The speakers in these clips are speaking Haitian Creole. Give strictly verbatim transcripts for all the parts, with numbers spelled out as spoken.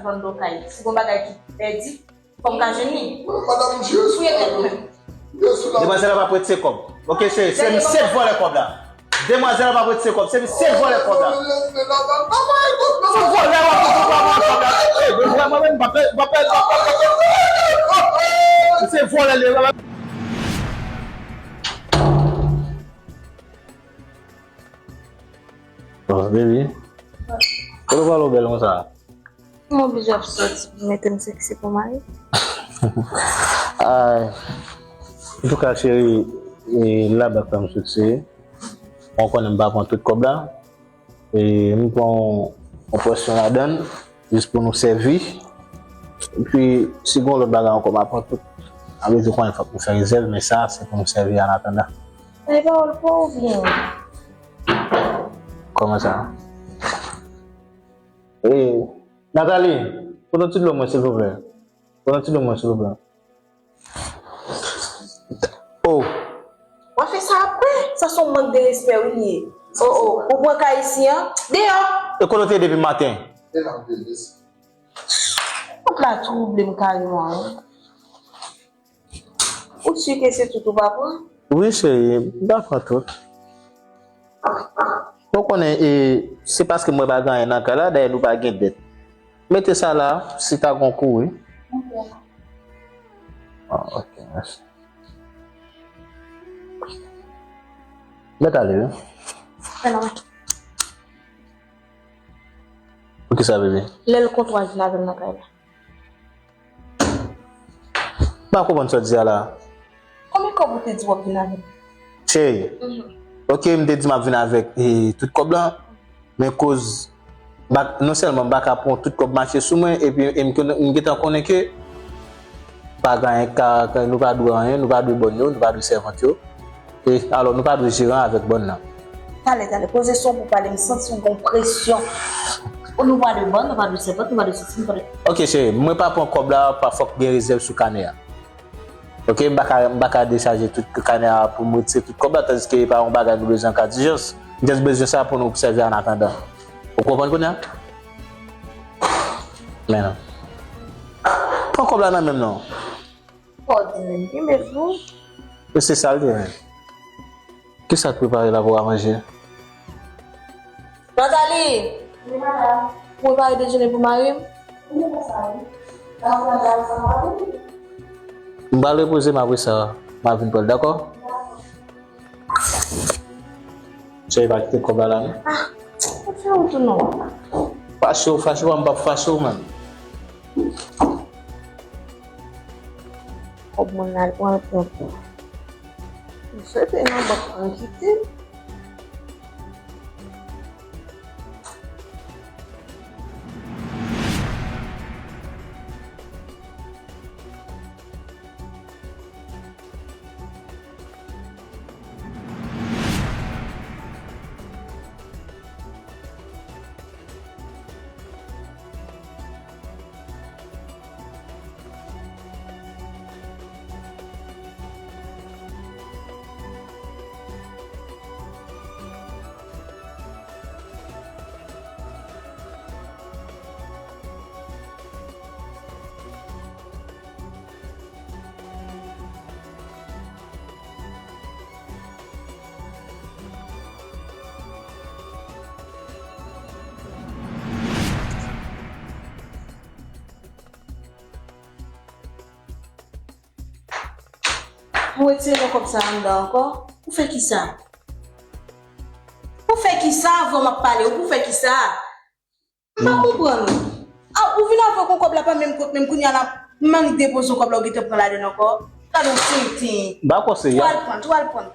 Vann do kay. Si gon bagay ki pèdi, fò m ka jwenn li. Madanm, je sou la. Demwazèl la p ap retire kòb. Ok, cheri, se misye k vòlè kòb la. Demwazèl la p ap retire kòb, se misye k vòlè kòb la. Se vòlè, w ap vòlè kòb la. Ey, men vrèman, men, m p ap, m p ap, m p ap, m p ap. Se vòlè, li. Oh, baby. Ou pale w bèl konsa. M oblije ap sòti pou mete m seksi pou mari. Ay. Antouka, cheri, e, la bak la m seksi. Ou konnen m pa pran tout kòb la. E, m pran yon pòsyon ladan l, jis pou nou sèvi. Epi, si gen lòt bagay ankò, m a pran tout. Sa vle di, ou konnen fòk nou fè rezèv, men sa, se pou nou sèvi an atandan. Ay, pawòl pa w byen. Kòman sa? E, Nathalie, pote yon ti dlo mwen, silvouplè. Pote yon ti dlo mwen, silvouplè. Oh. W ap fè sa apre? Sa se yon mank de respè, wi, li ye. Oh, oh. Ou pran kay isi an? Deyò! E kote w te ye depi maten? Kont la twouble m kareman, wi. Ou si ke se tout ou pa pran? Wi, cheri, m pa pran tout. Ou konnen, e, se paske mwen pa gen anyen nan kay la, dayè nou pa gen dèt. Mete sa la, si ta gon kou, wi. Ah, ok, mèsi. Mèt ale, wi. Poukisa, bebe? Lè l kontwa vin avè l nan kay la. M pa konprann sa w di a la. Konbyen kòb ou te di w ap vin avèk? Cheri, ok, m te di m ap vin avèk, e, tout kòb la, men koz, m pa, non sèlman m pa ka pran tout kòb mache sou mwen, epi, e m, m gentan konnen ke pa gen anyen, ka, ka, nou pa dwe anyen, nou pa dwe bòn yo, nou pa dwe sèvant yo. E, alò, nou pa dwe jeran avèk bòn nan. Talè, talè, poze son pou pale, m santi w gon presyon. O, nou pa dwe bòn, nou pa dwe sèvant, nou pa dwe sesi, nou pa dwe... Ok, cheri, mwen pa pran kòb la, pa fòk gen rezèv sou kanè a. Ok, m pa ka, m pa ka dechaje tout kanè a pou m retire tout kòb la, tandiske e pa yon bagay nou bezwen an ka dijans. M just bezwen sa pou nou sèvi an atandan. Ou konprann kounye a? Men non. Pran kòb la nan men m non. Fò di menm, ki mèt ou? E se sa l te menm. Kisa k prepare la pou w a manje? Nathalie! Wi, madanm. Ou prepare dejene pou mari m? Wi, m fè sa, wi. Nan fè sa, sa va tou. M pral repoze m, apre sa, m a vin pran l, dakò? Dakò. Cheri, pa kite kòb la la, non. Ah, ou fè ou tou non. Fache w, fache w, m p ap fache w, menm. Kòb mwen la, al pran l pran. M swete nan bank mwen kite m. Ou retire nan kòb sa anndan ankò? Pou fè kisa? Pou fè kisa? Avan m ap pale, ou pou fè kisa? M pa konprann ou. A, ou vin avèk yon kòb la pa menm kot, menm kounye a la, m annik depoze yon kòb la, ou gentan pran ladann ankò. Gade yon tenten. M pa kwè w serye. Tou al pran, tou al pran.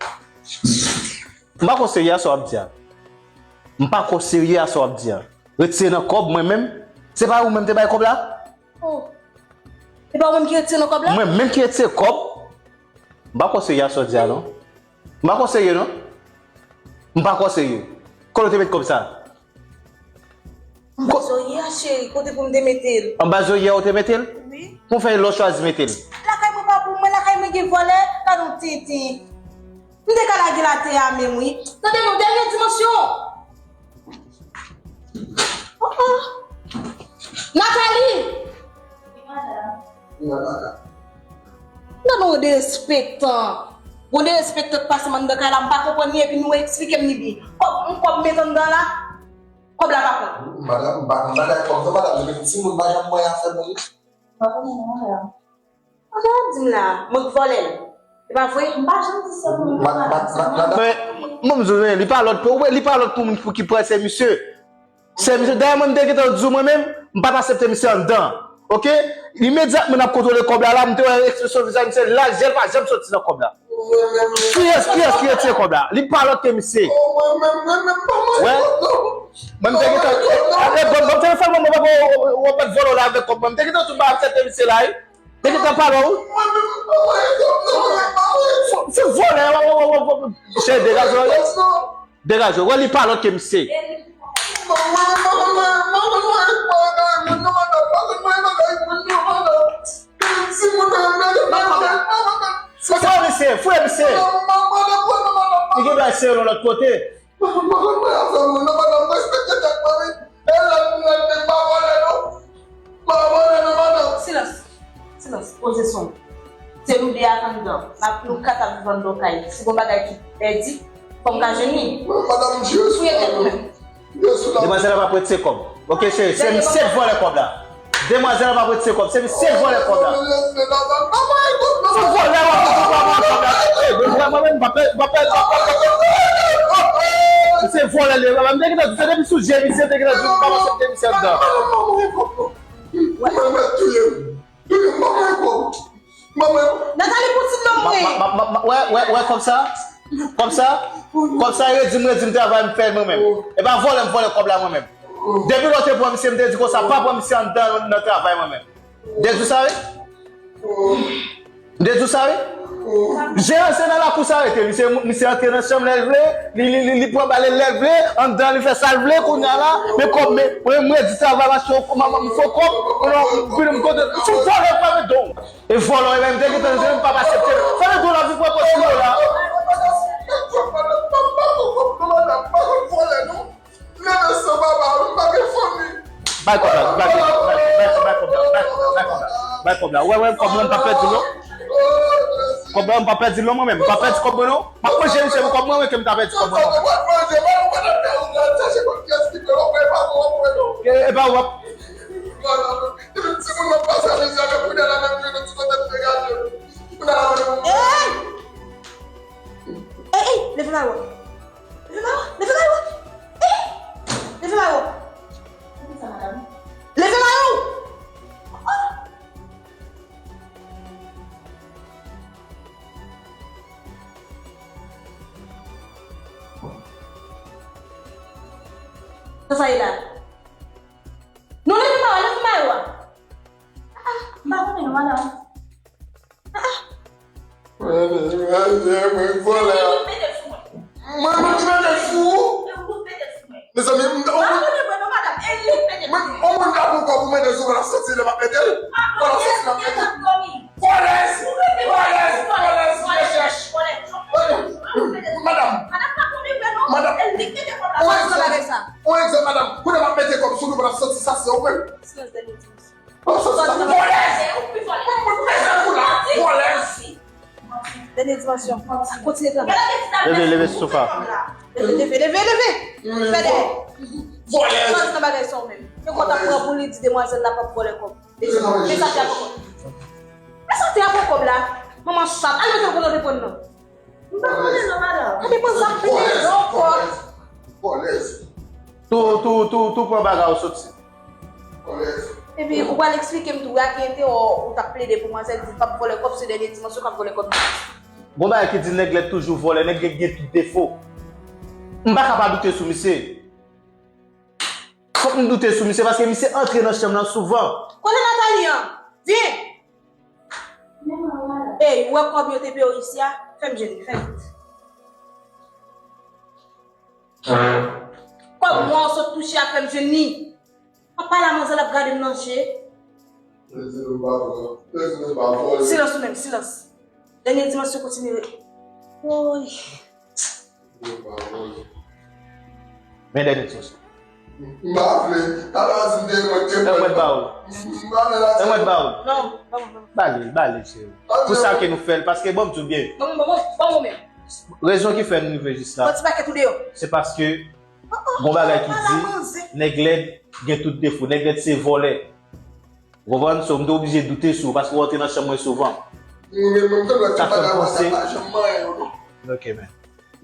M pa kwè w serye a sa w ap di a. M pa kwè w serye a sa w ap di a. Retire nan kòb mwen menm. Se pa ou menm te bay kòb la? Oh. E pa ou menm ki retire nan kòb la? Mwen menm ki retire kòb. M pa kwè w serye a sa w di a non. M pa kwè w serye non. M pa kwè w serye. Kote w te met kòb sa? Anba zorye a, cheri, kote pou m te mete l? Anba zorye a ou te mete l? Wi. Pou fè lè w chwazi mete l? Lakay mwen pa pou mwen, lakay mwen gen vòlè, gade yon tenten. M te ka lage l atè a menm, wi. Tande non, dènye dimansyon. Oh, oh. Nathalie! Wi, madanm. Gad yon derespektan. Yon derespektan k pase m anndan kay la, m pa konprann li, epi nou eksplike m li byen. Kòb, yon kòb m met anndan la, kòb la pa pran. Madanm, m pa konn bagay kòb non, madanm, depi m timoun, m pa janm wè afè moun. M pa konnen non, madanm. Sa w ap di m la? Mwen k vòlè l. E pa vre? M pa janm di se pou mwen. Ma- ma- ma- madanm. Men, mwen, m di w, li pa lòt pou, li pa lòt pou moun pou ki pran, se misye. Se misye. Dayè, mwen, m te gentan di w, mwen menm, m pa t aksepte misye anndan. Oke? Imedyatman, n ap kontwole kòb la, la, m te wè ekspresyon vizaj misye, lajè l pa janm soti nan kòb la. Kiyès, kiyès ki retire kòb la? Li pa lòt ke misye. Wè. Mwen, m te gentan, e, bon, bon, telefòn mwen, mwen, mwen, mwen, mwen pa t vòlè w la avèk kòb mwen. M te gentan di w m pa aksepte misye la, wi. Te gentan pale w? Se vòlè, w, w, w, w, w, se degaje w, degaje w. Wè, li pa lòt ke misye. Fouye misye, fouye misye. Li gen dwa eseye yon lòt kote. Mwen konn mwen avè w, non, madanm, respekte tèt mwen, wi. E lè m rete, m pa vòlè, non. M pa vòlè, non, madanm. Silans. Silans. Poze son w. Se nou de ak anndan. N ap nou kat ap viv anndan kay. Si gon bagay ki pèdi, fò m ka jwenn li. Madanm, Dye sou mwen. Fouye tèt ou menm. Dye sou la. Demwazèl la p ap retire kòb. Oke, cheri, se misye k vòlè kòb la. Demwazèl la p ap retire kòb. Se misye k vòlè kòb la. Se vòlè, w ap di w pa vòlè kòb la. Ey, mwen, mwen, mwen, m pa pè, m pa pè, m pa pè, m pa pè. Se vòlè, li, m te gentan di w, se depi sou je misye, m te gentan di w, m pa aksepte misye anndan. Mwen mèt touye m. Touye m, ban mwen kòb. Ban mwen. Nathalie, pou ti nonm mwen. Ma- ma- ma- ma- wè, wè, wè, kòb sa. Kòb sa. Kòb sa, redi m, redi m travay m fè mwen menm. E pa vòlè m vòlè kòb la mwen menm. Depi lè w te pran misye, m te di konsa, pa pran misye anndan nan travay mwen menm. M te di w sa, wi. M te di w sa, wi. Jeran se nan lakou sa rete. Misye, misye antre nan chanm lè l vle, li, li, li, li pran bal lè l vle, anndan li fè sa l vle, kounye a la, men kòb, men, mwen, mwen di travay, mache, m, m, m fè kòb, non, m vin m kontan. Sou vòlè, pa met don. E vòlè, e menm, te gentan, se menm pa aksepte. Fè le do la, vi pran pòz sou yo la. Bay kòb la, bay, bay, bay, bay kòb la, bay, bay kòb la, bay kòb la. Wè, wè, kòb mwen, m pa pèdi l non. Kòb mwen, m pa pèdi l non, mwen menm. M pa pèdi kòb mwen non. M ap manje misye pou kòb mwen, wè, ke m ta pèdi kòb mwen non. E, e pa w ap. Ey! Ey, ey, leve mayo. Leve mayo, leve mayo. Ey! Leve mayo. Leve mayo. Oh! Sa sa ye la? Non, leve mayo, leve mayo a. Ah, ah, m pa konnen non, madanm. Ah, ah. Mwen, mwen, mwen, mwen vòlè. Mwen, mwen ki mete l sou ou? Mezanmi, m, on moun, mwen, on moun ka pran kòb ou mete l sou ou, w ap santi lè m ap mete l. W ap santi lè m ap mete l. Vòlèz! Vòlèz! Vòlèz! Vòlèz! Madanm! Madanm! On egzanp, on egzanp, madanm! Kounye a m ap mete kòb sou nou, w ap santi sa se ou menm. Silans, dènye ti mesye. Vòlèz! Ou pi vòlè. Ou pi vòlè. Ou pi vòlè. Vòlèz! Dènye dimansyon. Kontinye travay. Leve, leve sou sofa. Leve, leve, leve, leve. Fè dèyè. Vòlèz! Vòlèz nan bagay sa ou menm. Fè kòb la pran pou li di demwazèl la p ap vòlè kòb. Mesye, sa te ap pran kòb. Mesye, sa te ap pran kòb la. Manman chat. Al mete l kote w te pran nan. M pa konnen non, madanm. Gade manzè ap pete zòn ankò. Vòlèz. Tou, tou, tou, tou pran bagay ou soti. Vòlèz. Epi ou pral eksplike m tou, a ki enterè w, ou t ap plede pou manzè di l p ap vòlè kòb, se dènye dimansyon k ap vòlè kòb. Gon bagay ki di nèg lèd toujou vòlè, nèg lèd gen tout defo. M pa ka pa doute sou misye. Fòk m doute sou misye, paske misye antre nan chanm nan souvan. Kote Nathalie an? Vin! Ey, ou wè kòb yo te peye w isi a? Fè m jwenn li, fè vit. Kòb mwa w sot touche a, fè m jwenn li. Papa la manzè l ap gade m nan je. Silans ou menm, silans. Dènye dimansyon kontinye. Woy. Men dènye dimansyon. M pa vle. Talè a di m te mwen te Fè mwen ba ou. M pa vle la. Fè mwen ba ou. Non, pa mwen. Bale, bale, cheri. Pou sa ke nou fè l, paske bon, m di w byen. Bon, bon, bon, bon, men. Rezon ki fè n rive jis la, Bon, ti pakèt ou deyò. Se paske gon bagay ki di nèg lèd gen tout defo. Nèg lèd se vòlè. Ou konprann? So, m te oblije doute sou ou paske w antre nan chanm mwen souvan. Mwen menm, mwen menm, Sa fè m panse. Pa janm manyen yo, non. Ok, men.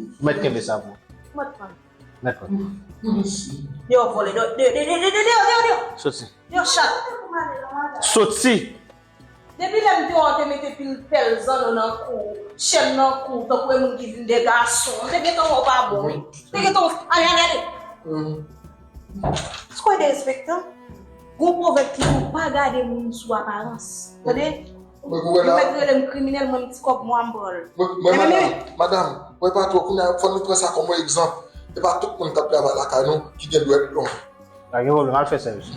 Ou mèt kenbe sa pou ou. Mwen pran. Mèt pran. Yo, vòlè. De, de, de, de, de, de, de, de, de. Soti. Yo, chat. Soti. Depi lè m te wè w te mete pil pèl zanno nan kou, chèn nan kou, tankou e moun ki vin de gason. M te gentan wè w pa bon, wi. M te gentan, ale, ale, ale. Sou kwa derespektan? Gon pwovèb ki di w pa gade moun sou aparans. Tande? Yo mèt rele m kriminèl, mwen m ti kòb mwa m pran l. Mwen, mwen, madam, madam, mwen pa twò kounye a, fò nou pran sa kòm yon egzanp. E pa tout moun k ap travay lakay nou ki gen dwèt long. Pa gen pwoblèm, al fè sèvis.